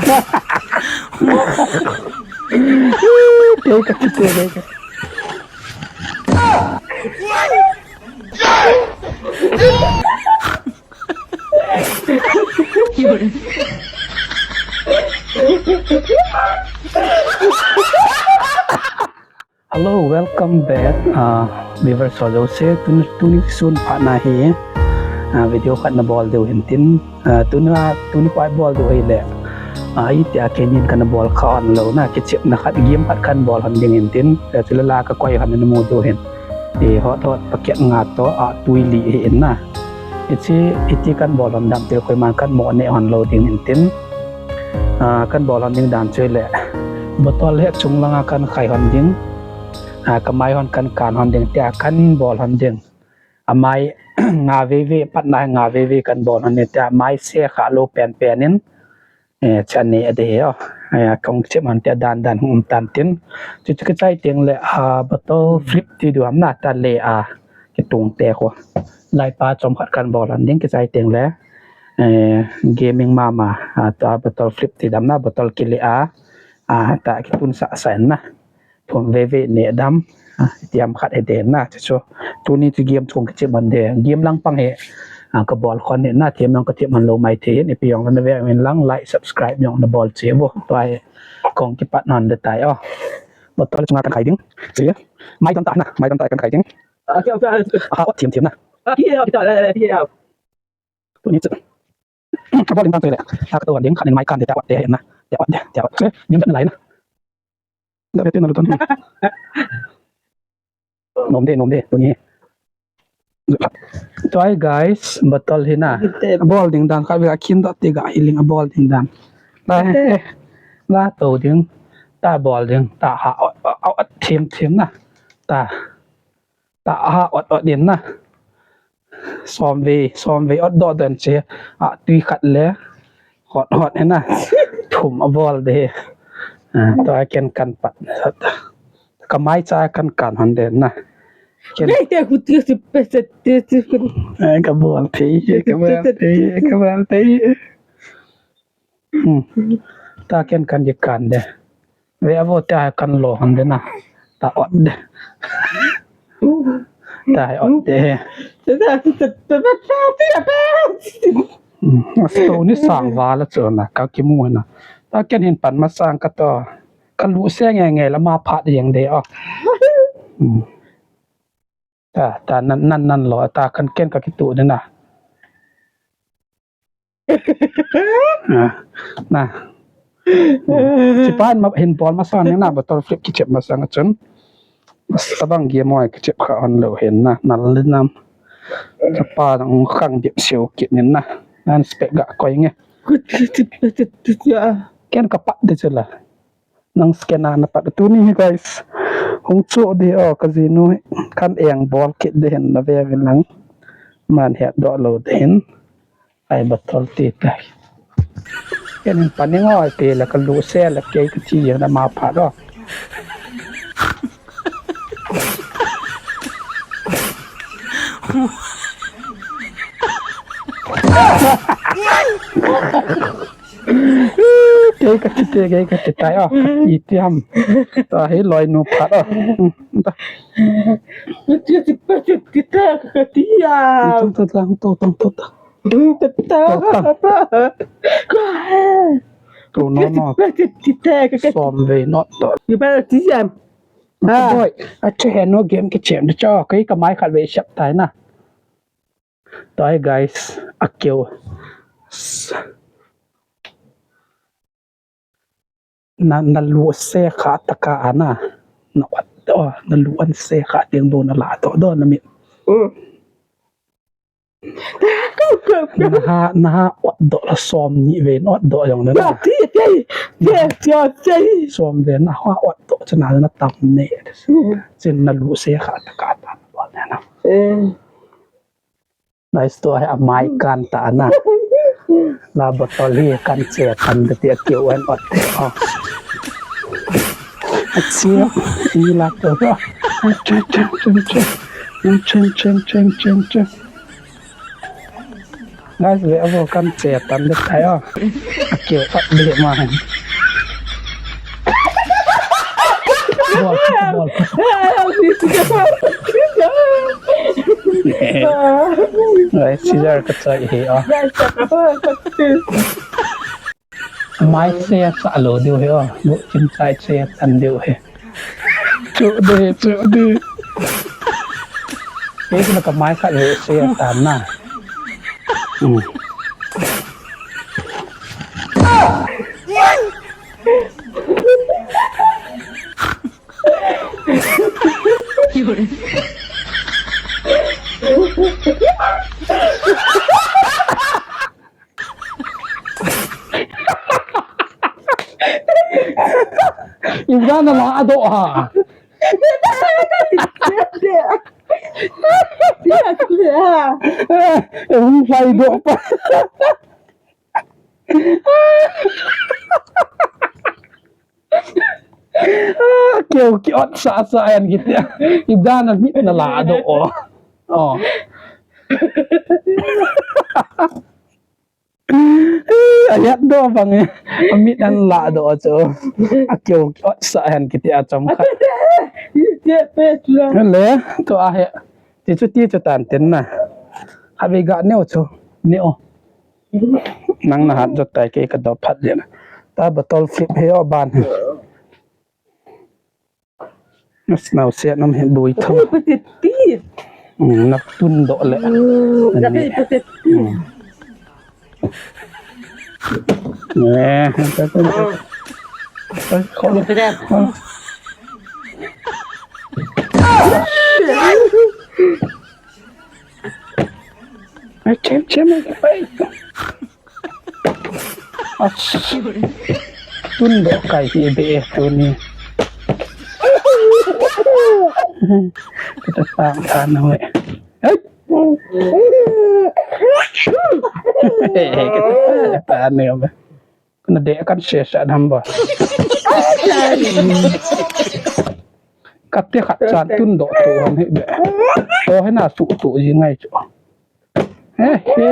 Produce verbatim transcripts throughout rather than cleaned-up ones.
Kei kati, kei kati. Hello, welcome back. Ah, viewers ho jouse, tuni, tuni sun phat na hi, ah, video khat na bol diu hin tin. Ah, tuni, tuni koi bol diu hi le. Ah, itia keinin kana bol kha hon lou na, kichepna khat, game khat kan bol hon ding hin tin. Ah, chule la ka koi hon na mu diu hin. I hot hot packet nga toh, ah, tui li hi in na. Hiche, iti kan bol hon dan chu koiman kan mo neh hon lou ding hin tin. Ah, kan bol hon ding dan chu le. Bottle hi chung langa kan khai hon ding. Ah, ka mai hon kan kan hon ding, tia kan bol hon ding. Amai nga veve, patna nga veve kan bol hon ding, tia mai se kha lou pen pen in. Eh, chani ade hi o. Eh, kong chim hon tia dan dan hung um tan tin. Chu chu kichai teng le, ah, bottle flip ti diu ham na, ta le a, kitung te ko. Lai pa chom khat kan bol hon ding kichai teng le. Eh, gaming mama, ah, ta bottle flip ti dam na, bottle kile a, ah, ta kitun sa sa na. Thum veve ne dam. Ah, tiam khat he den na, chu chu. Tuni chu game chung kichep hon de. Game lang pang hi, ah, ka bol khon hi na, them jong ka them hon lou mai thei hin, ipi jong na ve min lang, like, subscribe jong na bol che vo. Tua hi kong kipat hon de tai o. Bottle chunga kan khai ding. Che. Mai don ta na, mai don ta kan khai ding. Ah, okay, okay. Ah, ot them them na. Ah, yeah, okay, yeah, yeah. Tuni chu. Ka bol ding tang chu le. Ta ka to ding khat in mai kan de, ta ot de na. Ta ot de, ta ot. Che, nim chan lai na. Da ve te na lu ton. Nom de, nom de, tuni. Choi guys, bottle hi na. Bol ding dan khat ve ka khin dot te ga hi ling a bol ding dan. La he, la to ding. Ta bol ding, ta ha ot, ot, ot, them, them na. Ta. Ta ha ot ot din na. Som ve, som ve ot doh den che. A tui khat le. Hot hot he na. Thum a bol de. Ah, tua ken kan pat. Ka mai cha kan kan hon de na. Ken. Nei te ku ti ti pe se ti ti ku. Ai, ka bol thei, ka bol thei, ka bol thei. Hmm. Ta ken kan di kan de. Ve avo ta kan lo hon de na. Ta ot de. Ta ot de. Hmm. Asto ni sang vala chu na ka kimu na. Ta ken hin pan masang ka to. Ka lu se nge nge la ma phat yang de o. Hmm. Ta, ta nan, nan, nan lo, ta kan ken ka kitu de na. Ah, na. Chipa hin ma, hin bol masang ni na, bottle flip kichep masang chun. Mas tabang game moi kichep kha hon lou hin na, nal le nam. Chapa nang khang dip siu kit nin na. Nan spek ga koi nge. Ken ka pat de chu la. Nang scan a na pat tuni hi guys. Hung chu de o ka jinu hi. Kan eng bol kit de hin na ve vin lang. Man het doh lou de hin. Ai bottle ti ta. Ken hin paning o ai te la ka lu se la kei ka ti na ma phat o. Kei ka ti te, kei ka ti tai o. Ka ti ti ham. Ta hi loi nu phat o. Ta. Ti ti pa ti ti ta ka ti ya. Tong ta tong to tong to ta. Tong ta ta. To no no. Ti ta ka ti. Som ve not to. Ni ba ti ya. Ah. Boy, a che he no game kichem de cho. Kei ka mai khat ve sep tai na. Toi guys, a keu. Na, na lu se kha taka ana. Na ot doh, na lu an se kha ding bou na la doh doh na mit. Mm. Na ha, na ha ot doh la som ni ve, na ot doh jong na. Ya, ti, ti, ti, ti, ti. Som ve, na ha ot doh, chana na tam ne. Mm. Chin na lu se kha taka ta na bol na. Mm. Nice to, a mai kan ta na. La bottle hi kan che kan de ti a keu an ot. Oh. A che, i la to. Chen, chen, chen, chen. Chen, chen, chen, chen, chen. Guys, ve avo kan che tan de tai o. Akiu pat de ma. Bol, bol. Guys, scissor ka choi hi o. Mai se sa lo diu hi o. Bu chin chai se tan diu hi. Chu de, chu de. Kei na ka mai khat ve se tan na. Hmm. Idan na la ado ha. Dia dia. Eh, hung hlai doh pa. Keu ki ot sa sa yan kiti. Idan na mit na la ado o. O. A yat doh bang e. A mit an la doh chu. A keu ot sa hen kiti a chom khat. Le, to a he. Ti chu ti chu tan tin na. Ha ve ga neo chu. Neo. Nang na hat jot tai kei ka doh phat le na. Ta bottle flip he o ban. Nas nau sia nam he bui tho. Ui, pati ti. Hmm, nak tun doh le. Hmm, nak pati ti. Hmm. Eh, ta, ta, ta. Ai, kho le. Pati ti. Ah. Ai, chem, chem, ai. As. Tun doh kai hi be tuni. Kata tang tan we. Hei. Kata tan we. Kana de kan se sa dham ba. Kate khat chan tun doh tu han hi be. To he na su tu ji ngai chu. He, he.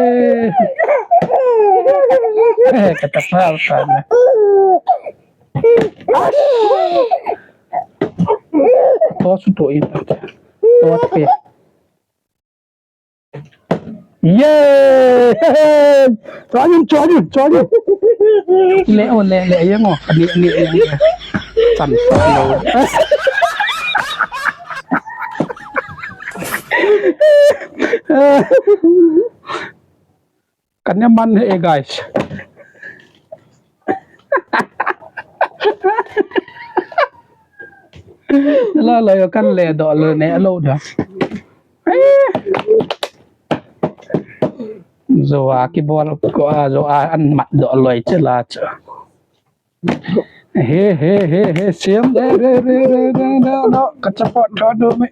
He, kata pa pa na. To su to in. To pe. Yay! Cho yun, cho yun, cho yun. Le, o, le, le, yang o. Ani, ani, yang. Chan, chan, lo. Kan ya man he, guys. Lo, lo, yo kan le doh lo ne, lo da. Zo a kibol ko a, zo a an mat doh loi che la che. He, he, he, he, siam, re, re, re, re, re, re, no, ka support tho do me.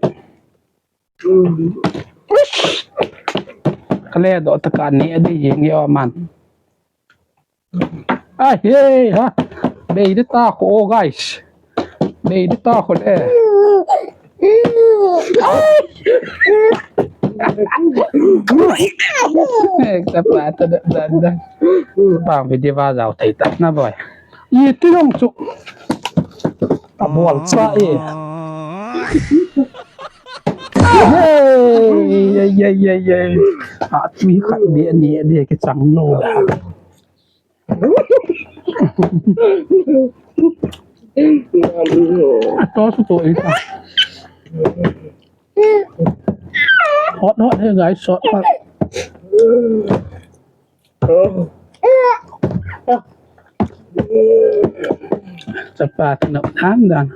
Ka le doh ta ka ni a di jing yo man. Ai, he, ha. Bei de ta ko, guys. Bei de ta ko le. Ai. Eh, ta pa, ta da, da, da. Pa, video ba zau thei ta na boy. Iti jong chu. A bol cha e. Hey, hey, hey, hey, hey. A tui khat be ni de ke chang lo da. A to su to e ta. Hot, hot, hey guys, hot, hot. Chapa ti nop than dan.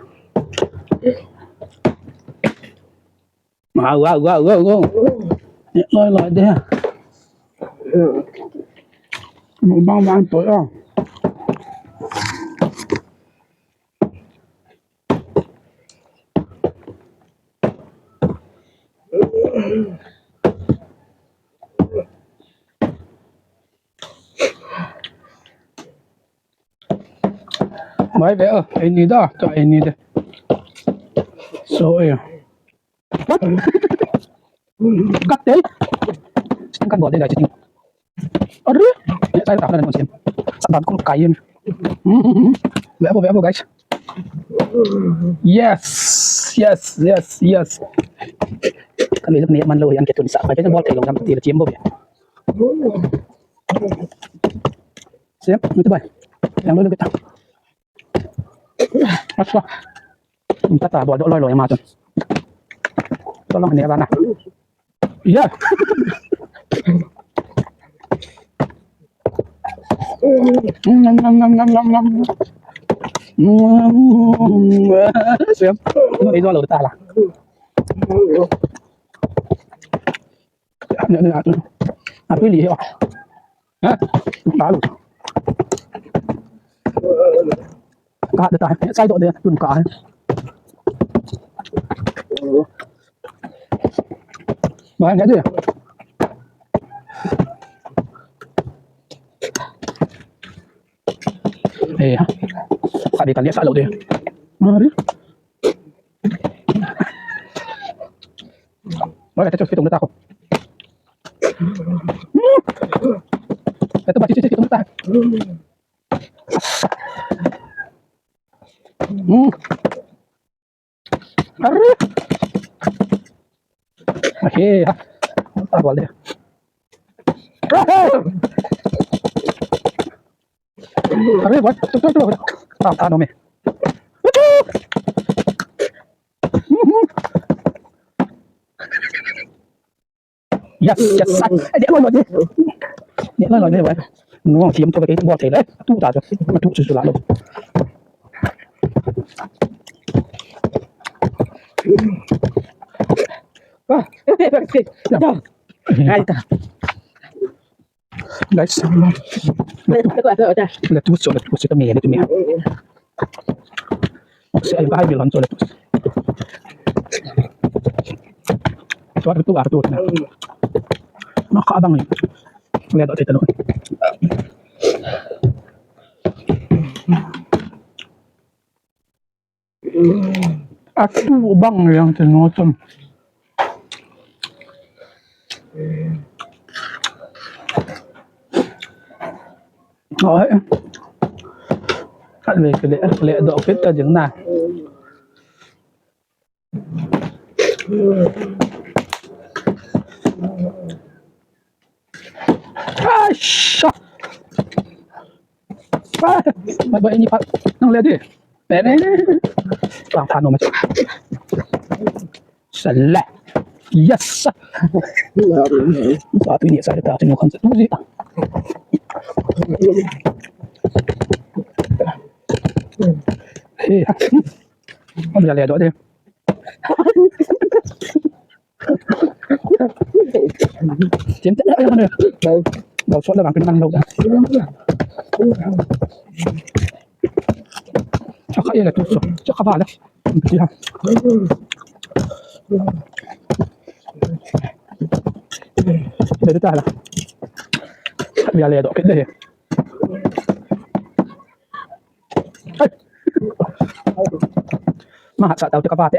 Wow, wow, wow, wow, wow. Loi, loi de. Mukbang bang to yo. Mai ve o, ai ni da, to ai ni de. So, eh. Cut, eh. Kan bol de da, chicken. Are, eh, saya tak nak siam. Sadan ko kai. Hmm, hmm, hmm. Ve vo, ve vo, guys. Yes, yes, yes, yes. Kan ni man lo yang ke tun sa. Pai ke bol thei lo jam ti la chiam bo. Siam, mesti bai. Yang lo lo kita. Aswa. Tata bol do loi loi ma chun. Tolong ni ba na. Ya. Ngam, ngam, ngam, ngam, ngam, ngam. Mm. Siam. No, itu lo tala. Ni, ni, ni. Apa ni? Ha? Baru. Ka de ta, sai do de, tun ka. Ba, ni de. Eh, ha. Ka de ta, ni sa lo de. Mari. Wala, ito, ito, ito, ito. Hmm. Ito ba, ito, ito, ito, ito. Hmm. Are. Ahe, ha. Apa dia? Are, boy. Tuk, tuk, tuk. Tam, tam, no, me. Yes, yes, yes. Eh, dia loi loi dia. Dia loi loi dia, boy. Nuang siam tu, eh, buat saya, eh. Tu tak tu. Tu susu lalu. Ah, eh, eh, eh, eh. Dah. Hai, dah. Guys, lettuce, lettuce, lettuce, kami, lettuce. Se ai bahai bilon so lettuce. Tu artu, artu na. Maka abang ni. Lihat tak cerita tu. Atu bang yang tenoton. Oi. Kat le kele le do pet ta jeng na. Asha. Ah, mai bai ni pa. Nang le di. Bene. Bang tha no ma. Sala. Yes. Pa tu ni sa ta tu ni kon sa. Tu si. Hey. Kon ya le do de. Chém chết đấy, con này. Đầu suốt là bằng cái năng đâu đã. Chắc khá yên là tôi suốt, chắc khá vào đấy. Chị hả? Để tôi tải là. Vì là lẻ đỏ cái đây. Mahat sa tau te kavate.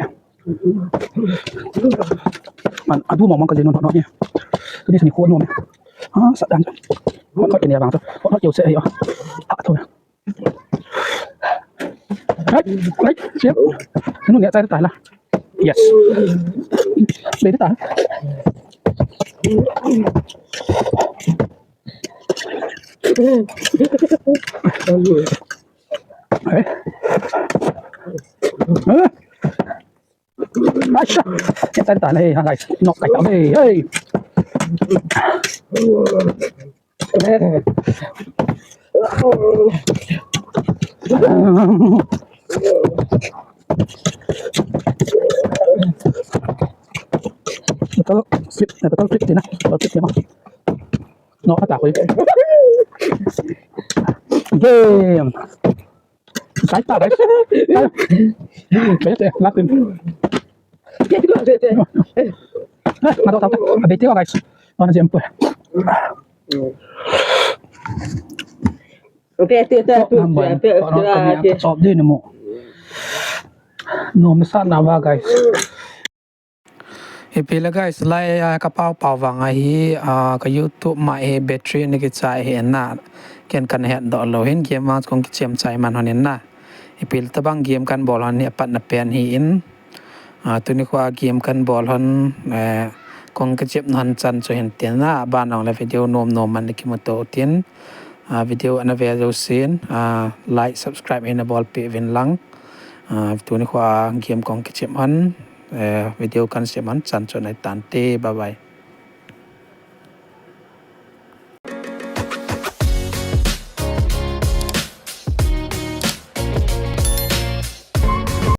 Man, adu mo mang ka jeno no ni. Tu ni sini ko no me. Ah, sa dan. Ko ko ni abang tu. Ko ko se yo. Ah, tu. Right, right, siap. Anu ni tai tai lah. Yes. Beri tai. Eh. Eh. Masya. Ya, tadi tanah, eh, guys. Nok kacau, eh, hey. Betul, flip, eh, betul flip sini, betul flip sini. Nok kacau, eh. Game. Sai ta, guys. Sai. Bete, latin. Eh, mata tau. Bete, guys. Mana jempo. Bete, tu, tu, tu, tu, tu. Top din mo. No, masa na ba, guys. Ipi le guys, lai a ka pau pau vang ahi, a, ka YouTube ma hi battery ni kichai hi na. Ken kan het doh lou hin game ma kong kichem chai man hon in na. Ipi le tabang game kan bol hon hi apat na pen hi in. A, tuni kho a game kan bol hon, eh, kong kichem hon chan chu hin tin na, ban ong le video nom nom man kimu to tin. A, video ana ve jo sin, a, like, subscribe ina bol pe vin lang. A, tuni kho a game kong kichem hon, eh, video kan sem hon chan chu nai tan te, bye bye.